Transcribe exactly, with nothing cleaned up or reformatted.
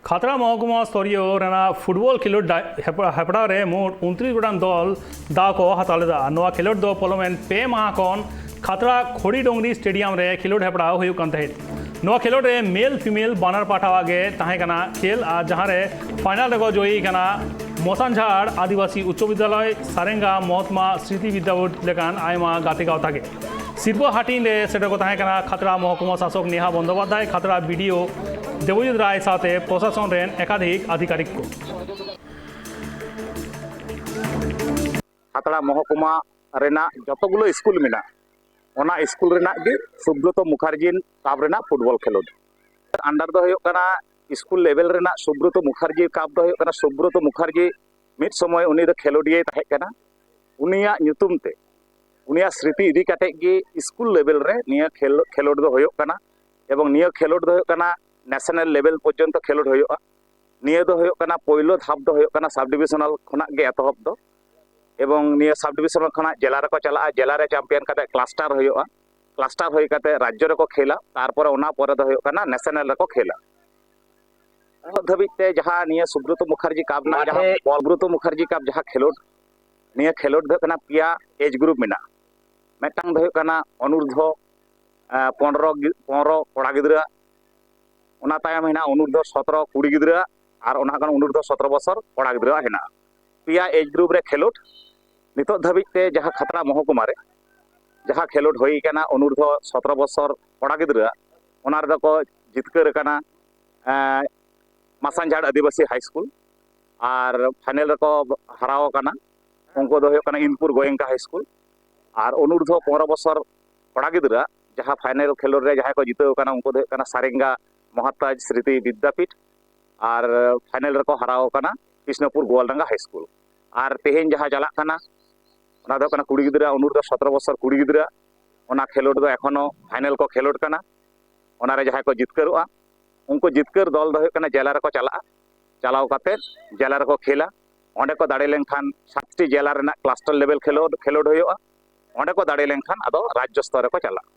ᱠᱷᱟᱛᱲᱟ ᱢᱚᱦᱚᱠᱩᱢᱟ ᱥᱛᱚᱨᱤᱭᱚ ᱨᱮᱱᱟᱜ ᱯᱷᱩᱴᱵᱚᱞ ᱠᱷᱮᱞᱳᱰ ᱰᱟ- ᱦᱮᱯᱲᱟ- ᱦᱮᱯᱲᱟᱣ ᱨᱮ ᱢᱳᱴ ᱩᱱᱛᱨᱤᱥ ᱜᱚᱴᱟᱝ ᱫᱚᱞ ᱫᱟᱣ ᱠᱚ ᱦᱟᱛᱟᱣ ᱞᱮᱫᱟ᱾ ᱱᱚᱣᱟ ᱠᱷᱮᱞᱳᱰ ᱫᱚ ᱯᱚᱞᱚᱢᱮᱱ ᱯᱮ ᱢᱟᱦᱟ ᱠᱷᱚᱱ ᱠᱷᱟᱛᱲᱟ ᱠᱷᱚᱲᱤ ᱰᱩᱝᱨᱤ ᱥᱴᱮᱰᱤᱭᱟᱢ ᱨᱮ ᱠᱷᱮᱞᱳᱰ ᱦᱮᱯᱲᱟᱣ ᱦᱩᱭᱩᱜ ᱠᱟᱱ ᱛᱟᱦᱮᱸᱫ᱾ ᱱᱚᱣᱟ ᱠᱷᱮᱞᱳᱰ ᱨᱮ ᱢᱮᱞ ᱯᱷᱤᱢᱮᱞ ᱵᱟᱱᱟᱨ ᱯᱟᱦᱴᱟᱣᱟᱜ ᱜᱮ ᱛᱟᱦᱮᱸ ᱠᱟᱱᱟ ᱠᱷᱮᱞ, ᱟᱨ ᱡᱟᱦᱟᱸ ᱨᱮ ᱯᱷᱟᱭᱱᱟᱞ ᱨᱮᱠᱚ ᱡᱚᱭᱤ ᱠᱟᱱᱟ ᱢᱚᱥᱟᱱᱡᱷᱟᱲ ᱟᱹᱫᱤᱵᱟᱹᱥᱤ ᱩᱪᱪᱚ ᱵᱤᱫᱽᱭᱟᱞᱚᱭ, ᱥᱟᱨᱮᱝᱜᱟ, ᱢᱚᱦᱟᱛᱢᱟ ᱥᱨᱤᱛᱤ ᱵᱤᱫᱽᱭᱟᱯᱤᱴ ᱞᱮᱠᱟᱱ ᱟᱭᱢᱟ ᱜᱟᱛᱮ ᱜᱟᱶᱛᱟ ᱜᱮ᱾ ᱥᱤᱨᱯᱟᱹ ᱦᱟᱹᱴᱤᱧ ᱨᱮ ᱥᱮᱴᱮᱨ ᱠᱚ ᱛᱟᱦᱮᱸ ᱠᱟᱱᱟ ᱠᱷᱟᱛᱲᱟ ᱢᱚᱦᱚᱠᱩᱢᱟ ᱥᱟᱥᱚᱠ ᱱᱮᱦᱟ ᱵᱚᱱᱫᱳᱯᱟᱫᱽᱫᱷᱟᱭ, ᱠᱷᱟᱛᱲᱟ ᱵᱤᱰᱤᱳ ᱫᱮᱵᱚᱡᱤᱛ ᱨᱟᱭ ᱥᱟᱶᱛᱮ ᱯᱨᱚᱥᱟᱥᱚᱱ ᱨᱮᱱ ᱮᱠᱟᱫᱷᱤᱠ ᱟᱫᱷᱤᱠᱟᱨᱤᱠ ᱠᱚ᱾ ᱠᱷᱟᱛᱲᱟ ᱢᱚᱦᱚᱠᱩᱢᱟ ᱨᱮᱱᱟᱜ ᱡᱚᱛᱚᱜᱩᱞᱳ ᱥᱠᱩᱞ ᱢᱮᱱᱟᱜᱼᱟ, ᱚᱱᱟ ᱥᱠᱩᱞ ᱨᱮᱱᱟᱜ ᱜᱮ ᱥᱩᱵᱨᱚᱛᱚ ᱢᱩᱠᱷᱟᱨᱡᱤ ᱠᱟᱯ ᱨᱮᱱᱟᱜ ᱯᱷᱩᱴᱵᱚᱞ ᱠᱷᱮᱞᱳᱰ᱾ ᱟᱱᱰᱟᱨ ᱫᱚ ᱦᱩᱭᱩᱜ ᱠᱟᱱᱟ, ᱥᱠᱩᱞ ᱞᱮᱵᱮᱞ ᱨᱮᱱᱟᱜ ᱥᱩᱵᱨᱚᱛᱚ ᱢᱩᱠᱷᱟᱨᱡᱤ ᱠᱟᱯ ᱫᱚ ᱦᱩᱭᱩᱜ ᱠᱟᱱᱟ, ᱥᱩᱵᱨᱚᱛᱚ ᱢᱩᱠᱷᱟᱨᱡᱤ ᱢᱤᱫ ᱥᱚᱢᱚᱭ ᱩᱱᱤ ᱫᱚ ᱠᱷᱮᱞᱳᱰᱤᱭᱟᱹᱭ ᱛᱟᱦᱮᱸ ᱠᱟᱱᱟ᱾ ᱩᱱᱤᱭᱟᱜ ᱧᱩᱛᱩᱢ ᱛᱮ, ᱩᱱᱤᱭᱟᱜ ᱥᱨᱤᱛᱤ ᱤᱫᱤ ᱠᱟᱛᱮᱫ ᱜᱮ ᱥᱠᱩᱞ ᱞᱮᱵᱮᱞ ᱨᱮ ᱱᱤᱭᱟᱹ ᱠᱷᱮᱞ ᱠᱷᱮᱞᱳᱰ ᱫᱚ ᱦᱩᱭᱩᱜ ᱠᱟᱱᱟ᱾ ᱮᱵᱚᱝ ᱱᱤᱭᱟᱹ ᱠᱷᱮᱞᱳᱰ ᱫᱚ ᱦᱩᱭᱩᱜ ᱠᱟᱱᱟ ᱱᱮᱥᱱᱟᱞ ᱞᱮᱵᱮᱞ ᱯᱚᱨᱡᱚᱱᱛᱚ ᱠᱷᱮᱞᱳᱰ ᱦᱩᱭᱩᱜᱼᱟ᱾ ᱱᱤᱭᱟᱹ ᱫᱚ ᱦᱩᱭᱩᱜ ᱠᱟᱱᱟ, ᱯᱳᱭᱞᱳ ᱫᱷᱟᱯ ᱫᱚ ᱦᱩᱭᱩᱜ ᱠᱟᱱᱟ ᱥᱟᱵ ᱰᱤᱵᱤᱥᱚᱱᱟᱞ ᱠᱷᱚᱱᱟᱜ ᱜᱮ ᱮᱛᱚᱦᱚᱵ ᱫᱚ᱾ ᱮᱵᱚᱝ ᱱᱤᱭᱟᱹ ᱥᱟᱵ ᱰᱤᱵᱤᱥᱚᱱᱟᱞ ᱠᱷᱚᱱᱟᱜ ᱡᱮᱞᱟ ᱨᱮᱠᱚ ᱪᱟᱞᱟᱜᱼᱟ, ᱡᱮᱞᱟ ᱨᱮ ᱪᱟᱢᱯᱤᱭᱟᱱ ᱠᱟᱛᱮ ᱠᱞᱟᱥᱴᱟᱨ ᱦᱩᱭᱩᱜᱼᱟ, ᱠᱞᱟᱥᱴᱟᱨ ᱦᱩᱭ ᱠᱟᱛᱮ ᱨᱟᱡᱽᱡᱚ ᱨᱮᱠᱚ ᱠᱷᱮᱞᱟ, ᱛᱟᱨᱯᱚᱨᱮ ᱚᱱᱟ ᱯᱚᱨᱮ ᱫᱚ ᱦᱩᱭᱩᱜ ᱠᱟᱱᱟ ᱱᱮᱥᱱᱟᱞ ᱨᱮᱠᱚ ᱠᱷᱮᱞᱟ᱾ ᱩᱱᱟᱹᱜ ᱫᱷᱟᱹᱵᱤᱡ ᱛᱮ ᱡᱟᱦᱟᱸ ᱱᱤᱭᱟᱹ ᱥᱩᱵᱨᱚᱛᱚ ᱢᱩᱠᱷᱟᱨᱡᱤ ᱠᱟᱯ ᱨᱮᱱᱟᱜ ᱡᱟᱦᱟᱸ ᱵᱚᱞ, ᱥᱩᱵᱨᱚᱛᱚ ᱢᱩᱠᱷᱟᱨᱡᱤ ᱠᱟᱯ ᱡᱟᱦᱟᱸ ᱠᱷᱮᱞᱳᱰ, ᱱᱤᱭᱟᱹ ᱠᱷᱮᱞᱳᱰ ᱫᱚ ᱦᱩᱭᱩᱜ ᱠᱟᱱᱟ ᱯᱮᱭᱟ ᱮᱡᱽ ᱜᱨᱩᱯ ᱢᱮᱱᱟᱜᱼᱟ᱾ ᱢᱤᱫᱴᱟᱝ ᱫᱚ ᱦᱩᱭᱩᱜ ᱠᱟᱱᱟ ᱚᱱᱩᱨᱫᱷᱚ ᱯᱚᱱᱨᱚ ᱯᱚᱱᱨᱚ ᱠᱚᱲᱟ ᱜᱤᱫᱽᱨᱟᱹ, ᱚᱱᱟ ᱛᱟᱭᱚᱢ ᱦᱮᱱᱟᱜᱼᱟ ᱚᱱᱩᱨᱫᱷᱚ ᱥᱚᱛᱨᱚ ᱠᱩᱲᱤ ᱜᱤᱫᱽᱨᱟᱹ, ᱟᱨ ᱚᱱᱟ ᱠᱷᱚᱱ ᱚᱱᱩᱨᱫᱷᱚ ᱥᱚᱛᱨᱚ ᱵᱚᱪᱷᱚᱨ ᱠᱚᱲᱟ ᱜᱤᱫᱽᱨᱟᱹᱣᱟᱜ ᱦᱮᱱᱟᱜᱼᱟ᱾ ᱯᱮᱭᱟ ᱮᱡᱽ ᱜᱨᱩᱯ ᱨᱮ ᱠᱷᱮᱞᱳᱰ᱾ ᱱᱤᱛᱚᱜ ᱫᱷᱟᱹᱵᱤᱡ ᱛᱮ ᱡᱟᱦᱟᱸ ᱠᱷᱟᱛᱲᱟ ᱢᱚᱦᱚᱠᱩᱢᱟ ᱨᱮ ᱡᱟᱦᱟᱸ ᱠᱷᱮᱞᱳᱰ ᱦᱩᱭ ᱠᱟᱱᱟ, ᱚᱱᱩᱨᱫᱷᱚ ᱥᱚᱛᱨᱚ ᱵᱚᱪᱷᱚᱨ ᱠᱚᱲᱟ ᱜᱤᱫᱽᱨᱟᱹᱣᱟᱜ, ᱚᱱᱟ ᱨᱮᱫᱚ ᱠᱚ ᱡᱤᱛᱠᱟᱹᱨ ᱟᱠᱟᱱᱟ ᱮᱸ, ᱢᱟᱥᱟᱱᱡᱷᱟᱲ ᱟᱹᱫᱤᱵᱟᱹᱥᱤ ᱦᱟᱭ ᱥᱠᱩᱞ, ᱟᱨ ᱯᱷᱟᱭᱱᱮᱞ ᱨᱮᱠᱚ ᱦᱟᱨᱟᱣ ᱟᱠᱟᱱᱟ᱾ ᱩᱱᱠᱩ ᱫᱚ ᱦᱩᱭᱩᱜ ᱠᱟᱱᱟ ᱤᱱᱯᱩᱨ ᱜᱳᱭᱮᱝᱠᱟ ᱦᱟᱭ ᱥᱠᱩᱞ᱾ ᱟᱨ ᱚᱱᱩᱨᱫᱷᱚ ᱯᱚᱱᱨᱚ ᱵᱚᱪᱷᱚᱨ ᱠᱚᱲᱟ ᱜᱤᱫᱽᱨᱟᱹ ᱡᱟᱦᱟᱸ ᱯᱷᱟᱭᱱᱮᱞ ᱠᱷᱮᱞᱳᱰ ᱨᱮ ᱡᱟᱦᱟᱸᱭ ᱠᱚ ᱡᱤᱛᱟᱹᱣ ᱟᱠᱟᱱᱟ, ᱩᱱᱠᱩ ᱫᱚ ᱦᱩᱭᱩᱜ ᱠᱟᱱᱟ ᱥᱟᱨᱮᱝᱜᱟ ᱢᱚᱦᱟᱛᱟᱡᱽ ᱥᱨᱤᱛᱤ ᱵᱤᱫᱽᱫᱟᱯᱤᱴ, ᱟᱨ ᱯᱷᱟᱭᱱᱮᱞ ᱨᱮᱠᱚ ᱦᱟᱨᱟᱣ ᱟᱠᱟᱱᱟ ᱠᱨᱤᱥᱱᱚᱯᱩᱨ ᱜᱳᱣᱟᱞᱰᱟᱸᱜᱟ ᱦᱟᱭ ᱥᱠᱩᱞ᱾ ᱟᱨ ᱛᱮᱦᱮᱧ ᱡᱟᱦᱟᱸ ᱪᱟᱞᱟᱜ ᱠᱟᱱᱟ, ᱚᱱᱟ ᱫᱚ ᱦᱩᱭᱩᱜ ᱠᱟᱱᱟ ᱠᱩᱲᱤ ᱜᱤᱫᱽᱨᱟᱹ, ᱚᱱᱩᱨᱫᱷᱚ ᱥᱚᱛᱨᱚ ᱵᱚᱪᱷᱚᱨ ᱠᱩᱲᱤ ᱜᱤᱫᱽᱨᱟᱹ, ᱚᱱᱟ ᱠᱷᱮᱞᱳᱰ ᱫᱚ ᱮᱠᱷᱚᱱᱳ ᱯᱷᱟᱭᱱᱮᱞ ᱠᱚ ᱠᱷᱮᱞᱳᱰ ᱠᱟᱱᱟ᱾ ᱚᱱᱟᱨᱮ ᱡᱟᱦᱟᱸᱭ ᱠᱚ ᱡᱤᱛᱠᱟᱹᱨᱚᱜᱼᱟ, ᱩᱱᱠᱩ ᱡᱤᱛᱠᱟᱹᱨ ᱫᱚᱞ ᱫᱚ ᱦᱩᱭᱩᱜ ᱠᱟᱱᱟ ᱡᱮᱞᱟ ᱨᱮᱠᱚ ᱪᱟᱞᱟᱜᱼᱟ, ᱪᱟᱞᱟᱣ ᱠᱟᱛᱮ ᱡᱮᱞᱟ ᱨᱮᱠᱚ ᱠᱷᱮᱞᱟ᱾ ᱚᱸᱰᱮ ᱠᱚ ᱫᱟᱲᱮ ᱞᱮᱱᱠᱷᱟᱱ ᱥᱟᱛᱴᱤ ᱡᱮᱞᱟ ᱨᱮᱱᱟᱜ ᱠᱞᱟᱥᱴᱟᱨ ᱞᱮᱵᱮᱞ ᱠᱷᱮᱞᱳᱰ ᱠᱷᱮᱞᱳᱰ ᱦᱩᱭᱩᱜᱼᱟ᱾ ᱚᱸᱰᱮ ᱠᱚ ᱫᱟᱲᱮ ᱞᱮᱱᱠᱷᱟᱱ ᱟᱫᱚ ᱨᱟᱡᱽᱡᱚ ᱥᱛᱚᱨ ᱨᱮᱠᱚ ᱪᱟᱞᱟᱜᱼᱟ᱾